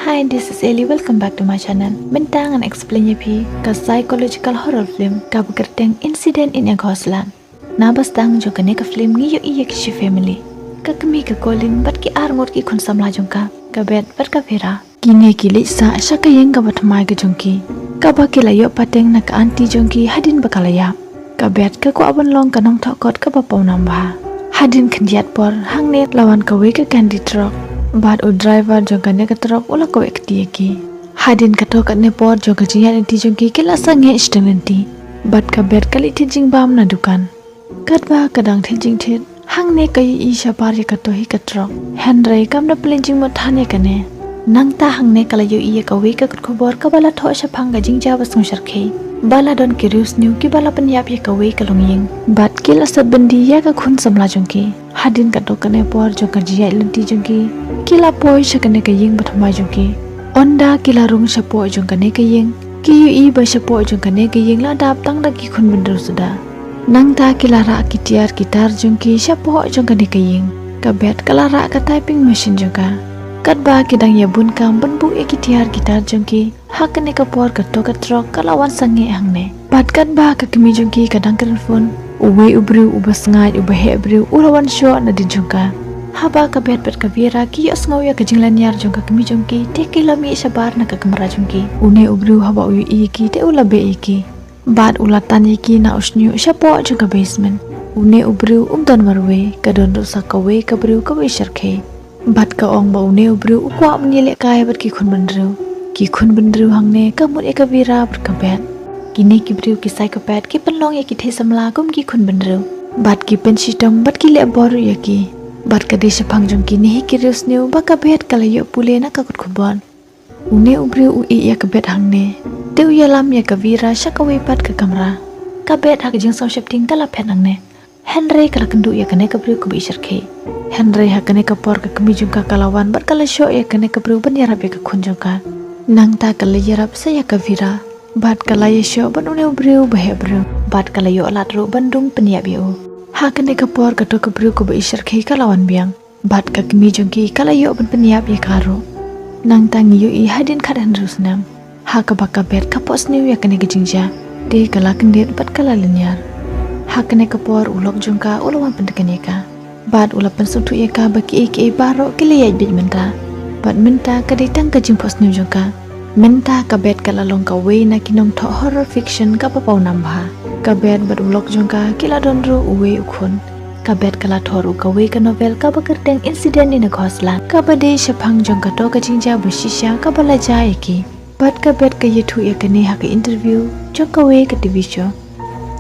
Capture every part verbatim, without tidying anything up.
Hi, this is Ellie. Welcome back to my channel. Mynta ngan explain ïa phi ka psychological horror film kaba kyrteng Incident in a Ghostland. Na ba sdang jong kane ka film ngi ïohi ïa ki shi family. Ka kmie ka Colleen bad ki ar ngut ki khun samla jong ka, ka Beth bad ka Vera. Kine ki leit sah sha ka ïing kaba thymmai ka jong ki, kaba ki la ïoh pateng na ka aunty jong ki hadien ba ka la ïap. Ka Beth ka kwah ban long ka nongthoh kot kaba pawnam bha. Hadien khyndiat por hangne la wan kawei ka candy truck, bad u driver jong kane ka truck u la kaweh kti ïa ki. Hadien katto katne por jong ka jingïaid lynti jong ki, ki la sangeh shiteng lynti, bad ka Beth ka leit thied jingbam na dukan. Katba ka dang thied jingthied, hangne ka ïohi shabar ïa kato hi ka truck, hynrei kam da pynleit jingmut than ïa kane. Nangta hangne ka la ïohi ïa kawei ka kot khubor kaba la thoh shaphang ka jingjia ba sngewshyrkhei, ba la don ki riewsniew kiba la pynïap ïa kawei ka longïing, bad ki la sat byndi ïa ka khun samla jong ki. Hadien katto katne por jong ka jingïaid lynti jong ki, ki la poi sha kane ka ïing ba thymmai jong ki. Ynda ki la rung shapoh jong kane ka ïing, ki ïohi ba shapoh jong kane ka ïing la dap tang da ki khun bynriew suda. Nangta ki la rah ki tiar ki tar jong ki shapoh jong kane ka ïing. Ka Beth ka la rah ka typing machine jong ka. Katba ki dang ïa bun kam ban buh ïa ki tiar ki tar jong ki, ha kane ka por kato ka truck ka la wan sangeh hangne. Bad katba ka kmie jong ki ka dang kren phone, uwei u briew uba sngaid, uba heh briew u la wan shoh nadien jong ka. Haba ka Beth bad ka Vera ki ïohsngew ïa ka jinglynñiar jong ka kmie jong ki, te ki la mih shabar na ka kamra jong ki. Une u briew haba u ïohi ïa ki te u la beh ïa ki, bad u la tan ïa ki na u shñiuh shapoh jong ka basement. Une u briew um don marwei, ka don ruh sa kawei ka briew kaba ishyrkhei. Bad ka ong ba une u briew u kwah ban ïalehkai bad ki khun bynriew. Ki khun bynriew hangne ka mut ïa ka Vera bad ka Beth. Kine ki briew ki psychopath ki pynlong ïa ki thei samla kum ki khun bynriew, bad ki pynshitom bad ki leh bor ruh ïa ki. Bad ka dei shaphang jong kine hi ki riewsniew ba ka Beth ka la ïoh pule na ka kot khubor. Une u briew u ïeh ïa ka Beth hangne, te u ïalam ïa ka Vera sha kawei pat ka kamra. Ka Beth ha ka jingsngewsheptieng ka la phet hangne, hynrei ka la kynduh ïa kane ka briew kaba ishyrkhei. Hynrei ha kane ka por ka kmie jong ka ka la wan bad ka la shoh ïa kane ka briew ban ïarap ïa ka khun jong ka. Nangta ka la ïarap sa ïa ka Vera, bad ka la ïashoh bad une u briew ba heh briew, bad ka la ïoh lad ruh ban dung pynïap ïa u. Ha kane ka por kato ka briew kaba ishyrkhei ka la wan biang, bad ka kmie jong ki ka la ïoh ban pynïap ïa ka ruh. Nangta ngi ïohi hadien khathynriew snem, ha kaba ka Beth ka phohsniew ïa kane ka jingjia, te ka la kyndit bad ka la lynñiar. Ha kane ka por u lok jong ka u la wan pyntngen ïa ka, bad u la pynsngewthuh ïa ka ba kiei kiei baroh ki la ïaid beit mynta. Bad mynta ka dei tang ka jingphohsniew jong ka. Mynta ka Beth ka la long kawei na ki nongthoh horror fiction kaba pawnam bha. Ka Beth bad u lok jong ka ki la don ruh uwei u khun. Ka Beth ka la thoh ruh kawei ka novel kaba kyrteng Incident in a Ghostland, kaba dei shaphang jong kato ka jingjia ba shisha kaba la jia ïa ki. Bad ka Beth ka ïathuh ïa kane ha ka interview jong kawei ka T V show.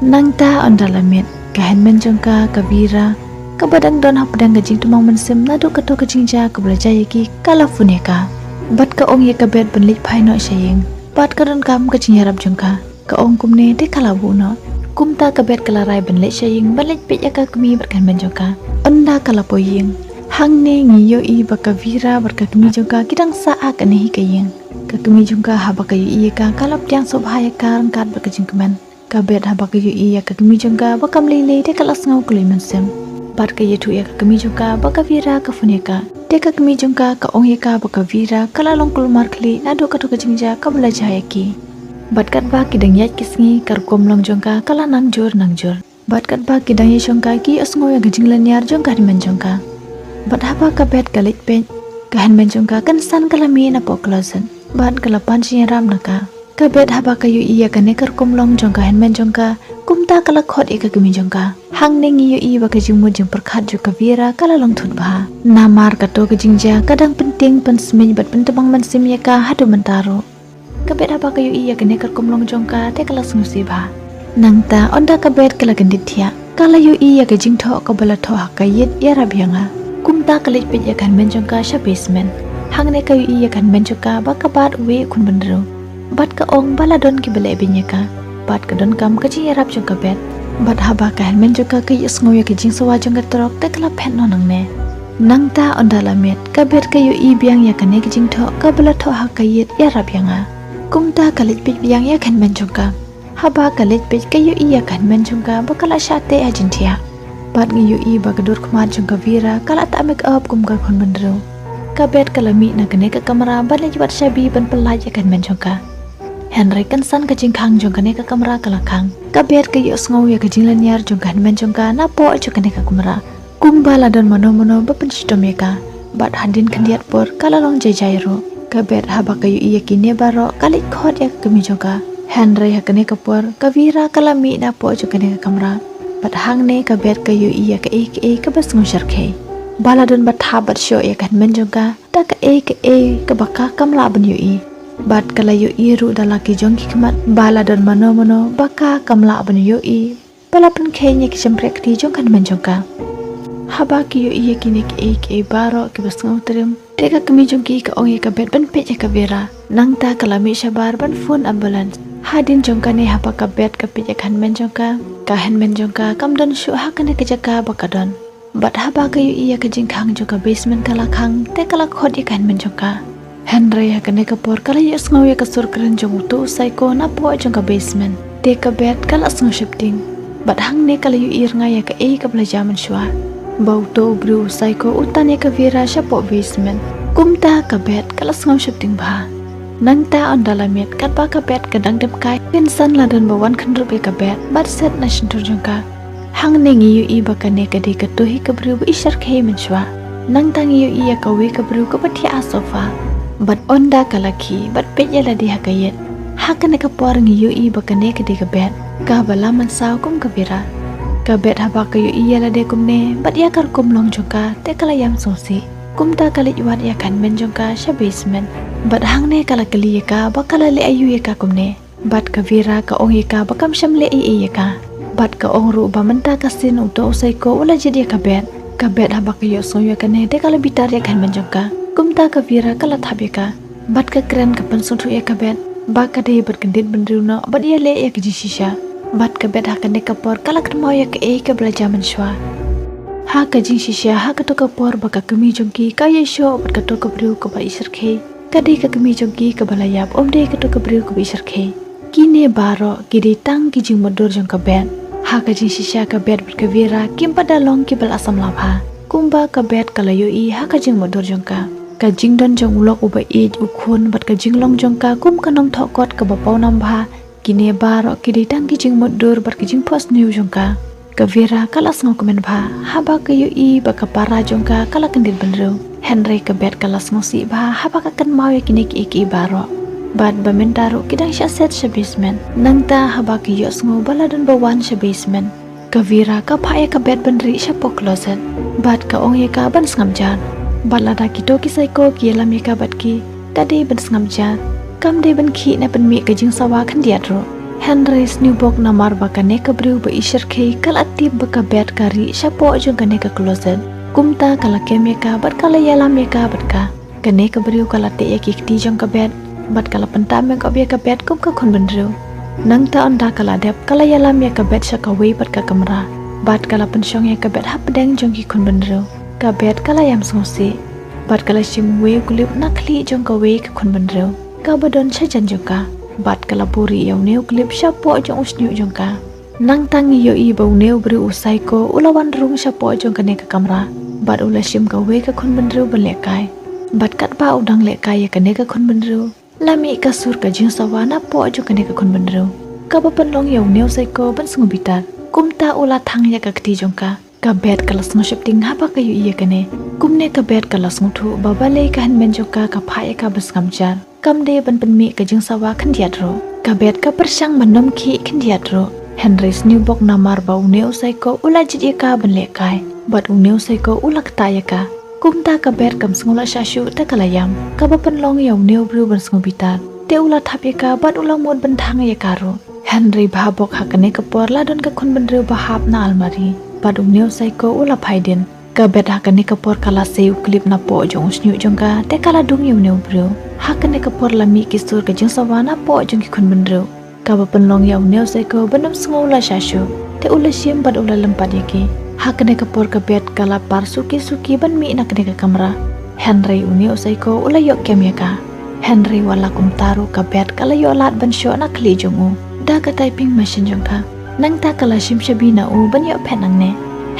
Nangta ynda la miet, ka hynmen jong ka, ka Vera, kaba dang don hapdeng ka jingtymmen mynsiem naduh kato ka jingjia kaba la jia ïa ki, ka la phone ïa ka, bad ka ong ïa ka Beth ban leit phai noh sha ïing, bad ka donkam ka jingïarap jong ka. Ka ong kumne te ka la buh noh. Kumta ka Beth ka la rai ban leit sha ïing ban leit peit ïa ka kmie bad ka hynmen jong ka. Ynda ka la poi ïing, hangne ngi ïohi ba ka Vera bad ka kmie jong ka ki dang sah ha kane hi ka ïing. Ka kmie jong ka haba ka ïohi ïa ka, ka la pdiang sngewbha ïa ka ryngkat bad ka jingkmen. Ka Beth haba ka ïohi ïa ka kmie jong ka ba kam lei lei te ka la sngew kylluid mynsiem, bad ka ïathuh ïa ka kmie jong ka ba ka Vera ka phone ïa ka. Te ka kmie jong ka ka ong ïa ka ba ka Vera ka la long kulmar khlieh naduh kato ka jingjia kaba la jia ïa ki. Bad katba ki dang ïaid ki sngi, ka rukom long jong ka ka la nang jur nang jur. Bad katba ki dang ïashongkai ki ïohsngew ïa ka jinglynñiar jong ka hynmen jong ka. Bad haba ka Beth ka leit peit, ka hynmen jong ka kynsan ka la mih napoh closet, bad ka la pan jingïarap na ka. Ka Beth haba ka ïohi ïa kane ka rukom long jong ka hynmen jong ka, kumta ka la khot ïa ka kmie jong ka. Hangne ngi ïohi ba ka jingmut jingpyrkhat jong ka Vera ka la long thut bha. Namar kato ka jingjia ka dang pyntieng pynsmit bad pyntymmen mynsiem ïa ka haduh mynta ruh. Ka Beth haba ka ïohi ïa kane ka rukom long jong ka te ka la sngewsih bha. Nangta ynda ka Beth ka la kyndit thiah, ka la ïohi ïa ka jingthoh kaba la thoh ha ka ïit, ïarap ïa nga. Kumta ka leit peit ïa ka hynmen jong ka sha basement. Hangne ka ïohi ïa ka hynmen jong ka ba ka bat uwei u khun bynriew, bad ka ong ba la don kiba leh beiñ ïa ka, bad ka donkam ka jingïarap jong ka Beth. Bad haba ka hynmen jong ka ka ïohsngew ïa ka jingsawa jong ka truck te ka la phet noh nangne. Nangta ynda la miet, ka Beth ka ïohi biang ïa kane ka jingthoh kaba la thoh ha ka ïit, ïarap ïa nga. Kumta ka leit peit biang ïa ka hynmen jong ka. Haba ka leit peit ka ïohi ïa ka hynmen jong ka ba ka la shah teh ha jingthiah, bad ngi ïohi ba ka dur khmat jong ka Vera ka la tah makeup kum ka khun bynriew. Ka Beth ka la mih na kane ka kamra ban leit wad shabi ban pyllait ïa ka hynmen jong ka. Hynrei kynsan ka jingkhang jong kane ka kamra ka la khang. Ka Beth ka ïohsngew ïa ka jinglynñiar jong ka hynmen jong ka napoh jong kane ka kamra. Kumba la don mano mano ba pynshitom ïa ka. Bad hadien khyndiat por ka la long jai jai ruh. Ka Beth haba ka ïohi ïa kine baroh ka leit khot ïa ka kmie jong ka. Hynrei ha kane ka por ka Vera ka la mih napoh jong kane ka kamra. Bad hangne ka Beth ka ïohi ïa kaei kaei kaba sngewshyrkhei. Ba la don ba thap bad shoh ïa ka hynmen jong ka. Da kaei kaei kaba ka kam lah ban ïohi. Bad ka la ïohi ruh da la ki jong ki khmat ba la don mano mano ba ka kam lah ban ïohi. Ba la pynkheiñ ïa ki shympriahkti jong ka hynmen jong ka. Haba ki ïohi ïa kine kiei kiei baroh kiba sngewtriem, te ka kmie jong ki ka ong ïa ka Beth ban peit ïa ka Vera. Nangta ka la mih shabar ban phone ambulance. Hadien jong kane haba ka Beth ka peit ïa ka hynmen jong ka, ka hynmen jong ka kam don shuh ha kane ka jaka ba ka don. Bad haba ka ïohi ïa ka jingkhang jong ka basement ka la khang, te ka la khot ïa ka hynmen jong ka. Hynrei ha kane ka por ka la ïohsngew ïa ka sur kren jong uto u psycho napoh jong ka basement. Te ka Beth ka la sngew sheptieng. Bad hangne ka la ïohi rngai ïa kaei kaba la jia mynshuwa. Ba uto u briew u psycho u tan ïa ka Vera shapoh basement. Kumta ka Beth ka la sngew sheptieng bha. Nangta ynda la miet katba ka Beth ka dang dep kai, kynsan la don ba wan khynrup ïa ka Beth bad set na shyntur jong ka. Hangne ngi ïohi ba kane ka dei kato hi ka briew ba i shyrkhei mynshuwa. Nangta ngi ïohi ïa kawei ka briew kaba thiah ha sofa. Bad ynda ka la khie bad peit ïa lade ha ka ïit. Ha kane ka por ngi ïohi ba kane ka dei ka Beth, kaba la mynsaw kum ka Vera. Ka Beth haba ka ïohi ïa lade kumne bad ïa ka rukom long jong ka, te ka la ïam sngewsih. Kumta ka leit wad ïa ka hynmen jong ka sha basement. Bad hangne ka la kylli ïa ka ba ka la leh aïu ïa ka kumne. Bad ka Vera ka ong ïa ka ba kam shym leh ei ei ïa ka. Bad ka ong ruh ba mynta ka sien uto u psycho u la jied ïa ka Beth. Ka Beth haba ka ïohsngew ïa kane te ka la bitar ïa ka hynmen jong ka. Kumta ka Vera ka la thap ïa ka. Bad ka kren ka pynsngewthuh ïa ka Beth ba ka dei ban kyndit bynriew noh bad ïaleh ïa ka jingshisha. Bad ka Beth ha kane ka por ka la kynmaw ïa kaei kaba la jia mynshuwa. Ha ka jingshisha ha kato ka por ba ka kmie jong ki ka ïashoh bad kato ka briew kaba i shyrkhei. Ka dei ka kmie jong ki kaba la ïap, ym dei kato ka briew kaba i shyrkhei. Kine baroh ki dei tang ki jingmutdur jong ka Beth. Ha ka jingshisha ka Beth bad ka Vera kim pat da long kiba la samla bha. Kumba ka Beth ka la ïohi ha ka jingmutdur jong ka. Ka jingdon jong u lok uba ïeit, u khun bad ka jinglong jong ka kum ka nongthoh kot kaba pawnam bha. Kine baroh ki dei tang ki jingmutdur bad ki jingphohsniew jong ka. Ka Vera ka la sngewkmen bha haba ka ïohi ba ka para jong ka ka la kyndit bynriew. Hynrei ka Beth ka la sngewsih bha haba ka kynmaw ïa kine kiei kiei baroh. Bad ba mynta ruh ki dang shah set sha basement. Nangta haba ki ïohsngew ba la don ba wan sha basement, ka Vera ka phah ïa ka Beth ban rieh shapoh closet. Bad ka ong ïa ka ban sngap jar. Bad lada kito ki psycho ki ïalam ïa ka bad ki, ka dei ban sngap jar. Kam dei ban khih ne pynmih ka jingsawa khyndiat ruh. Hynrei sniewbok namar ba kane ka briew ba i shyrkhei ka la tip ba ka Beth ka rieh shapoh jong kane ka closet. Kumta ka la kem ïa ka bad ka la ïalam ïa ka bad ka. Kane ka briew ka la teh ïa ki kti jong ka Beth. Bad ka la pyntam ïa ka Beth kum ka khun bynriew. Nangta ynda ka la dep ka la ïalam ïa ka Beth sha kawei pat ka kamra. Bad ka la pynshong ïa ka Beth hapdeng jong ki khun bynriew. Ka Beth ka la ïam sngewsih. Bad ka la shim uwei u clip na khlieh jong kawei ka khun bynriew kaba don shajan jong ka. Bad ka la buhrieh ïa une u clip shapoh jong u shñiuh jong ka. Nangta ngi ïohi ba une u briew u psycho u la wan rung shapoh jong kane ka kamra. Bad u la shim kawei ka khun bynriew ban lehkai. Bad katba u dang lehkai ïa kane ka khun bynriew, la mih ka sur ka jingsawa napoh jong kane ka khun bynriew. Kaba pynlong ïa une u psycho ban sngewbitar. Kumta u la thang ïa ka kti jong ka. Ka Beth ka la sngewsheptieng haba ka ïohi ïa kane. Kumne ka Beth ka la sngewthuh ba balei ka hynmen jong ka ka phah ïa ka ban sngap jar. Kam dei ban pynmih ka jingsawa khyndiat ruh. Ka Beth ka pyrshang ban nym khih khyndiat ruh. Hynrei sniewbok namar ba une u psycho u la jied ïa ka ban lehkai. Bad une u psycho u la ktah ïa ka. Kumta ka Beth kam sngew lah shah shuh te ka la ïam. Kaba pynlong ïa une u briew ban sngewbitar. Te u la thap ïa ka bad u la mut ban thang ïa ka ruh. Hynrei bha bok ha kane ka por la don ka khun bynriew ba hap na almari. Bad une u psycho u la phai dien. Ka Beth ha kane ka por ka la sei u clip napoh jong u shñiuh jong ka te ka la dung ïa une u briew. Ha kane ka por la mih ki sur ka jingsawa napoh jong ki khun bynriew. Kaba pynlong ïa une u psycho ban nym sngew lah shah shuh. Te u la shim bad u la lem pat ïa ki. Ha kane ka por ka Beth ka la par suki suki ban mih na kane ka kamra. Hynrei une u psycho u la ïoh kem ïa ka. Hynrei wat la kumta ruh ka Beth ka la ïoh lad ban shoh na khlieh jong u da ka typing machine jong ka. Nangta ka la shim shabi na u ban ïoh phet nangne.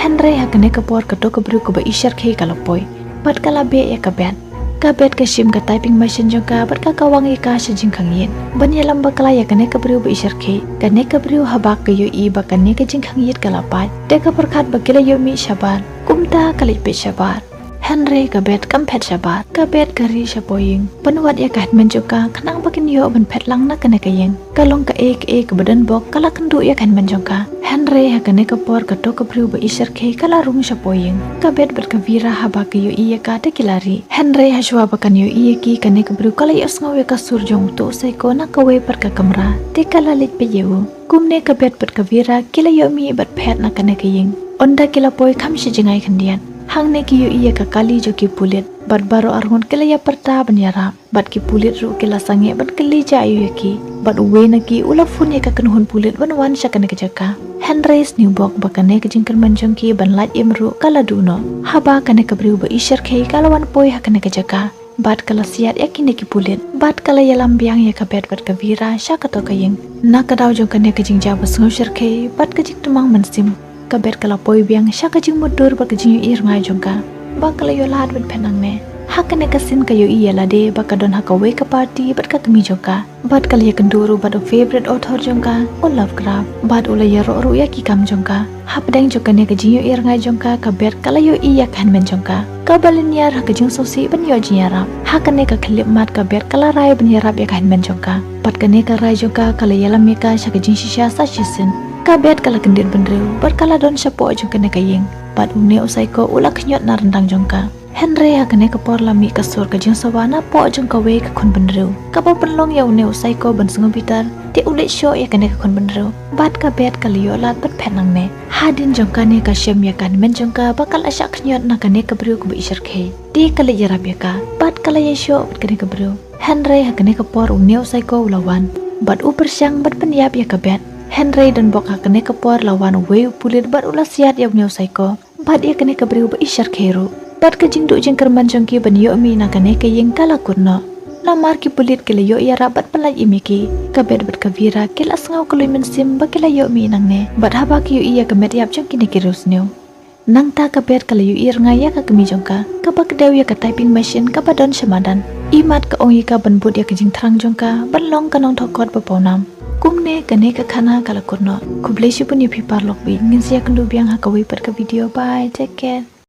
Hynrei ha kane ka por kato ka briew kaba i shyrkhei ka la poi. Bad ka la beh ïa ka Beth. Ka Bet ka shim ka typing machine jong ka bad ka kawang ïa ka sha jingkhang ïit ban ïalam bakla ïa kane ka briew ba i shyrkhei. Kane ka briew haba ka ïohi ba kane ka jingkhang ïit ka la pait, te ka pyrkhat ba ki la ïoh mih shabar. Kumta ka leit peit shabar. Hynrei ka Bet kam phet shabar. Ka Bet ka rieh sha poh ïing ban wad ïa ka hynmen jong ka khnang ba kin ïoh ban phet lang na kane ka ïing. Ka long kaei kaei kaba donbok, ka la kynduh ïa ka hynmen jong ka. Hynrei ha kane ka por kato ka briew ba i shyrkhei ka la rung sha poh ïing. Ka Bet bad ka Vera haba ki ïohi ïa ka te ki la rieh. Hynrei hashwa ba kan ïohi ïa ki, kane ka briew ka la ïohsngew ïa ka sur jong uto u saiko na kawei pat ka kamra, te ka la leit peit ïa u. Kumne ka Bet bad ka Vera ki la ïoh mih bad phet na kane ka ïing. Ynda ki la poi kham shi jngai khyndiat, hangne ki ïohi ïa ka kali jong ki pulit bad baroh arngut ki la ïa pyrta ban ïarap. Bad ki pulit ruh ki la sangeh ban kylli jia aiu ïa ki. Bad uwei na ki u la phone ïa ka kynhun pulit ban wan sha kane ka jaka. Hynrei sniewbok ba kane ka jingkyrmen jong ki ban lait im ruh ka la duh noh. Haba kane ka briew ba i shyrkhei ka la wan poi ha kane ka jaka, bad ka la siat ïa kine ki pulit bad ka la ïalam biang ïa ka Bet bad ka Vera sha kato ka ïing. Na ka daw jong kane ka jingjia ba sngew shyrkhei bad ka jingtymmen mynsiem, ka Bet ka la poi biang sha ka jingmutdur bad ka jingïohi rngai jong ka ba ka la ïoh lad ban phet nangne. Ha kane ka sien ka ïohi ïa lade ba ka don ha kawei ka party bad ka kmie jong ka. Bad ka la ïakynduh ruh bad u favourite author jong ka, u Lovecraft. Bad u la ïaroh ruh ïa ki kam jong ka. Hapdeng jong kane ka jingïohi rngai jong ka, ka Bet ka la ïohi ïa ka hynmen jong ka, kaba lyniar ha ka jingsngewsih ban ïoh jingïarap. Ha kane ka khyllipmat ka Bet ka la rai ban ïarap ïa ka hynmen jong ka. Bad kane ka rai jong ka ka la ïalam ïa ka sha ka jingshisha sa shisien. Ka Bet ka la kyndit bynriew bad ka la don shapoh jong kane ka ïing. Bad une u saiko u la khñiot na ryndang jong ka. Hynrei ha kane ka por la mih ka sur ka jingsawa napoh jong kawei ka khun bynriew kaba pynlong ïa une u saiko ban sngewbitar, te u leit shoh ïa kane ka khun bynriew. Bad ka Bet ka la ïoh lad ban phet nangne. Hadien jong kane ka shem ïa ka hynmen jong ka ba ka la shah khñiot na kane ka briew kaba i shyrkhei. Te ka leit ïarap ïa ka bad ka la ïashoh bad kane ka briew. Hynrei ha kane ka por une u saiko u la wan bad u pyrshang ban pynïap ïa ka Bet. Hynrei donbok ha kane ka por la wan uwei u pulit bad u la siat ïa une u saiko bad ïa kane ka briew ba i shyrkhei ruh. Bad ka jingduh jingkyrmen jong ki ban ïoh mih na kane ka ïing ka la kut noh. Namar ki pulit ki la ïoh ïarap bad pynlait im ïa ki. Ka Bet bad ka Vera ki la sngew kylluid mynsiem ba ki la ïoh mih nangne. Bad haba ki ïohi ïa ka met ïap jong kine ki riewsniew. Nangta ka Bet ka la ïohi rngai ïa ka kmie jong ka kaba kdew ïa ka typing machine kaba don sha madan. Imat ka ong ïa ka ban bud ïa ka jingthrang jong ka ban long ka nongthoh kot ba pawnam. Kumne kane ka khana ka la kut noh. Khublei shibun ïa phi paralok, ngin sa ïakynduh biang ha kawei pat ka video. Bye, take care.